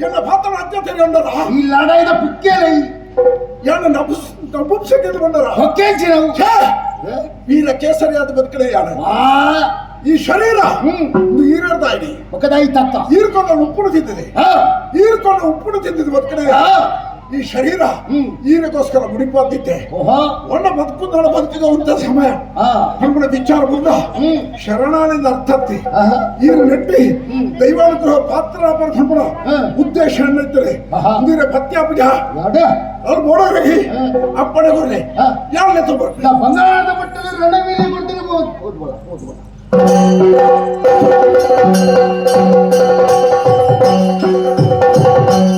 ಎನ್ನ ಪಾತ್ರ ಅತ್ಯಂತ ಉಂಡರ. ಈ ಲಡಾಯಿದ ಪುಕ್ಕೇಲೆ. ಎನ್ನ ನಪುಂಸಕತೆ ಬಂದರ. ಹೊಕ್ಕೇಂಚಿನವು. ಛೇ! ವೀರ ಕೇಸರಿಯಾದ ಬದುಕಡೆ ಯಾನ. ಈ ಶರೀರ ಈರಡ್ದಾಯಿನಿ. ಒಕ್ಕದಾಯಿ ತತ್ತ. ಈರ್ಕೊಂಡ ಉಪ್ಪುನು ತಿಂದಿದೆ. ಈರ್ಕೊಂಡ ಉಪ್ಪುನು ತಿಂದಿದ್ದು ಬದುಕಡೆ. ಈ ಶರೀರ ಈರಕ್ಕೋಸ್ಕರ ಮುಡಿಪಾತಿದ್ದೆ. ಓಹೋ. ಒಳ್ಳ ಬದುಕು ಬದುಕಿದ ಅಂತ ಸಮಯ. ನಮ್ಮನ್ನ ವಿಚಾರ ಮುಂದ ಶರಣಾನಿಂದ ಅರ್ಥತ್ತಿ. ಈರು ನೆಟ್ಟಿ ದೈವಾನುಗ್ರಹ ಪಾತ್ರ ಪಡ್ಕೊಂಡ ಉದ್ದೇಶ ಏನಿರ್ತದೆ ಇಂದಿರ ಪತ್ಯಾಪುಜ. ಅವ್ರು ನೋಡೋರಿಗೆ ಅಪ್ಪಣೆ ಕೊಡ್ರಿ. ಯಾರನ್ನೇ ತಗೋರಿ. ಬಂಗಾರದ ಮಟ್ಟದ ರಣವೀಲಿ ಕೊಡ್ತೀನಿ. ಓದ್ಬೋಳ ಓದ್ಬೋಳ.